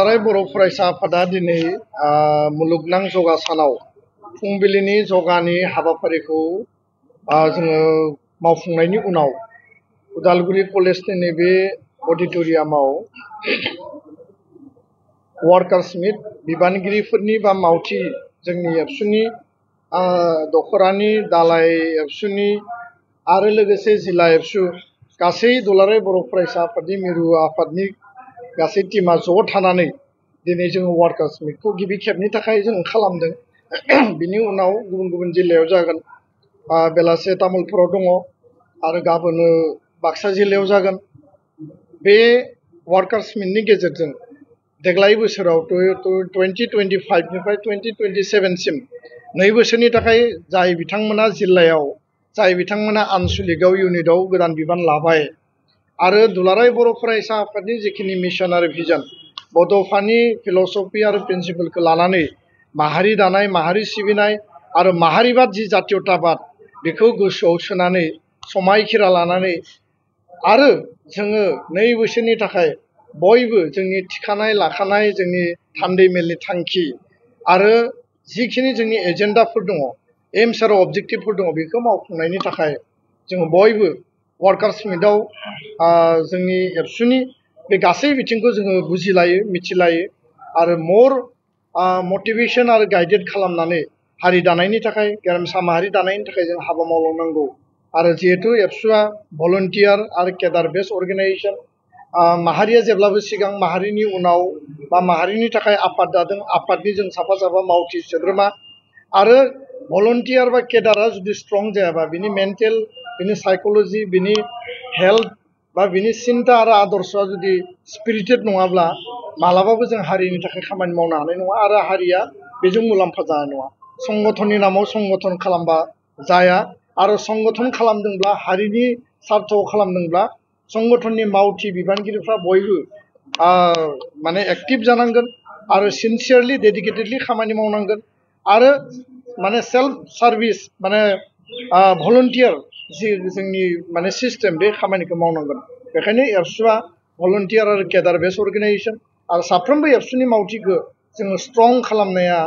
दुलाराय बर' फरायसा आफादा दिनै मुलुगनां जगा सानाव फुंबिलिनि जगानि हाबाफारिखौ जोङो मावफुंनायनि उनाव उदालगुरि कलेजनि नैबे अडिटोरियामाव वार्कार्स मिट बिबानगिरिफोरनि बा मावथि जोंनि एबसुनि दखरानि दालाय एबसुनि आरो लोगोसे जिल्ला एबसु गासै दुलाराय बर' फरायसा आफादनि मिरु आफादनि गासै टीमा ज' थानानै दिनै जोङो वार्कार्स मिटखौ गिबि खेबनि थाखाय जों खालामदों। बिनि उनाव गुबुन गुबुन जिल्लायाव जागोन, बेलासे तामुलपुराव दङ आरो गाबोन बाक्सा जिल्लायाव जागोन। बे वार्कार्स मिटनि गेजेरजों देग्लाय बोसोराव 2025 निफ्राय 2027 सिम 2 बोसोरनि थाखाय जाय बिथांमोना जिल्लायाव, जाय बिथांमोना आनसलिकआव इउनिटआव गोदान बिबान लाबाय आरो दुलाराय बर' फरायसा आफादनि जिखिनि मिशन आरो भिजन बड'फानि फिलसफि आरो प्रिन्सिपलखौ लानानै माहारि दानाय, माहारि सिबिनाय आरो माहारिबाद जि जातीयताबाद बेखौ गोसोआव सोनानै समायखिरा लानानै आरो जोङो 2 बोसोरनि थाखाय बयबो जोंनि थिखानाय लाखानाय जोंनि थान्दै मेलनि थांखि आरो जिखिनि जोंनि एजेन्डाफोर दङ, एम्स आरो अबजेक्टिभफोर दङ, बेखौ मावफुंनायनि थाखाय जोङो बयबो वार्कार्स मिटआव जोंनि एबसुनि बे गासै बिथिंखौ जोङो बुजिलायो, मिथिलायो आरो मर मटिभेसन आरो गाइडेड खालामनानै हारि दानायनि थाखाय, गेरेमसा माहारि दानायनि थाखाय जों हाबा मावलांनांगौ। आरो जिहेतु एबसुआ भलन्टियार आरो केडार बेस्ड अर्गेनाइजेसन, माहारिया जेब्लाबो सिगां माहारिनि उनाव बा माहारिनि थाखाय आफाद दादों, आफादनि जों साफा साफा मावथि सोद्रोमा आरो भलन्टियार बा केडारा जुदि स्ट्रं जायाबा बिनि मेन्टेल, बिनि साइकोलजी, बिनि हेल्थ बा बिनि सिन्ता आरो आदर्शआ जुदि स्पिरिटेड नङाब्ला मालाबाबो जों हारिनि थाखाय खामानि मावनो हानाय नङा आरो हारिया बेजों मुलाम्फा जानाय नङा। संगठननि नामाव संगठन खालामबा जाया आरो संगठन खालामदोंब्ला, हारिनि सार्थआव खालामदोंब्ला संगठननि मावथि बिबानगिरिफ्रा बयबो माने एक्टिभ जानांगोन आरो सिनसियारलि डेडिकेटेडलि खामानि मावनांगोन आरो माने सेल्फ सार्भिस माने भलन्टियार जि जोंनि माने सिस्टेम बे खामानिखौ मावनांगोन। बेखायनो एबसुआ भलन्टियार आरो केडार बेस्ड अर्गेनाइजेसन आरो साफ्रोमबो एबसुनि मावथिखौ जोङो स्ट्रं खालामनाया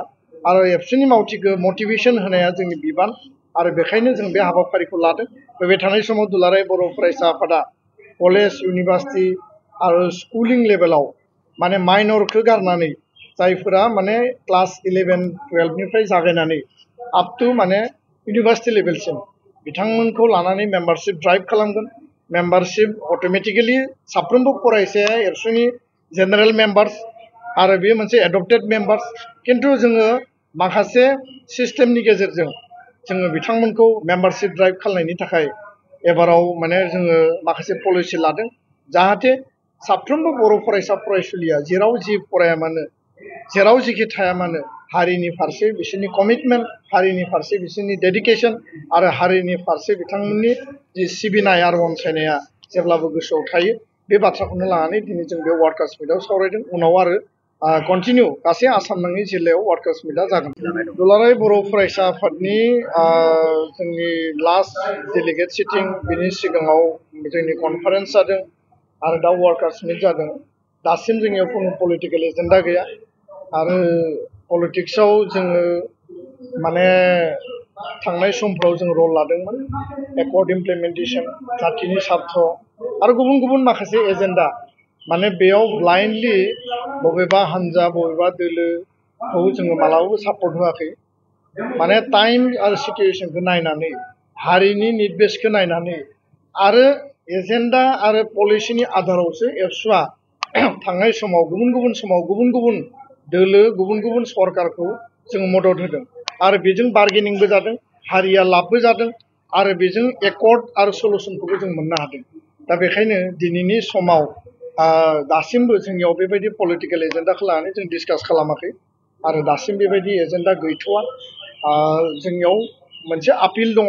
आरो एबसुनि मावथिखौ मटिभेसन होनाया जोंनि बिबान आरो बेखायनो जों बे हाबाफारिखौ लादों। फैबाय थानाय समाव दुलाराय बर' फरायसा आफादा कलेज, इउनिभार्सिटि आरो स्कुलिं लेभेलाव माने माइनरखौ गारनानै जायफोरा माने क्लास 11-12 निफ्राय जागायनानै आप टु माने इउनिभार्सिटि लेभेलसिम बिथांमोनखौ लानानै मेम्बारशिप ड्राइभ खालामगोन। मेम्बारशिप अट'मेटिकेलि साफ्रोमबो फरायसाया एबसुनि जेनेरेल मेम्बार्स आरो बेयो मोनसे एडप्टेड मेम्बार्स, खिन्थु जोङो माखासे सिस्टेमनि गेजेरजों जोङो बिथांमोनखौ मेम्बारशिप ड्राइभ खालामनायनि थाखाय एबाराव माने जोङो माखासे पलिसि लादों जाहाथे साफ्रोमबो बर' फरायसा फरायसुलिया जेराव जि फराया मानो, जेराव जिखि थाया मानो हारिनि फारसे बिसोरनि कमिटमेन्ट, हारिनि फारसे बिसोरनि डेडिकेसन आरो हारिनि फारसे बिथांमोननि जि सिबिनाय आरो अनसायनाया जेब्लाबो गोसोआव थायो। बे बाथ्राखौनो लानानै दिनै जों बे वार्कार्स मिटआव सावरायदों। उनाव आरो कन्टिनिउ गासै आसाम नाङै जिल्लायाव वार्कार्स मिटआ जागोन। दुलाराय बर' फरायसा आफादनि जोंनि लास्ट डेलिगेट सिटिं बिनि सिगाङाव जोंनि कनफारेन्स जादों आरो दा वार्कार्स मिट जादों। दासिम जोंनियाव खुनु पलिटिकेल एजेन्डा गैया आरो पलिटिक्सआव जोङो माने थांनाय समफ्राव जों रल लादोंमोन, एकर्ड इमप्लिमेन्टेसन, जातिनि सार्थ आरो गुबुन गुबुन माखासे एजेन्डा। माने बेयाव ब्लाइन्डलि बबेबा हान्जा, बबेबा दोलोखौ जोङो मालाबाबो सापर्ट होआखै। माने टाइम आरो सिटुएसनखौ नायनानै, हारिनि निड बेसखौ नायनानै आरो एजेन्डा आरो पलिसिनि आधारावसो एबसुआ थांनाय समाव गुबुन गुबुन समाव गुबुन गुबुन दोलो, गुबुन गुबुन सरकारखौ जों मदद होदों आरो बेजों बार्गेनिंबो जादों, हारिया लाबबो जादों आरो बेजों एकर्ड आरो सलुसनखौबो जों मोननो हादों। दा बेखायनो दिनैनि समाव दासिमबो जोंनियाव बेबायदि पलिटिकेल एजेन्डाखौ लानानै जों डिसकास खालामाखै आरो दासिम बेबायदि एजेन्डा गैथ'वा। जोंनियाव मोनसे आपिल दङ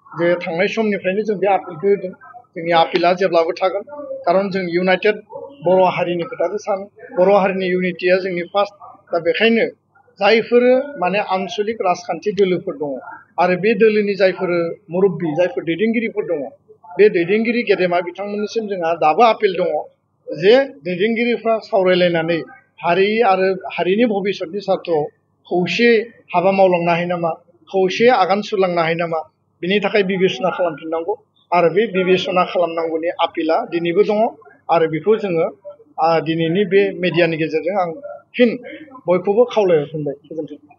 जे थांनाय समनिफ्रायनो जों बे आपिलखौ होदों। जोंनि आपिला जेब्लाबो थागोन, खारन जों इउनाइटेड बर' हारिनि खोथाखौ सानो, बर' हारिनि इउनिटिया जोंनि फार्स्ट। दा बेखायनो जायफोर माने आनसलिक राजखान्थि दोलोफोर दङ आरो बे दोलोनि जायफोर मुरब्बी, जायफोर दैदेनगिरिफोर दङ, बे दैदेनगिरि गेदेमा बिथांमोननिसिम जोंहा दाबो आपिल दङ जे दैदेनगिरिफ्रा सावरायलायनानै हारि आरो हारिनि भबिसतनि सार्थआव खौसे हाबा मावलांनो हायो नामा, खौसे आगान सुरलांनो हायो नामा, बिनि थाखाय बिबेसना खालामफिननांगौ आरो बे बिबेसना खालामनांगौनि आपिला दिनैबो दङ आरो बेखौ जोङो दिनैनि बे मेडियानि गेजेरजों आं फिन बयखौबो खावलायहरफिनबाय। गोजोन्थों।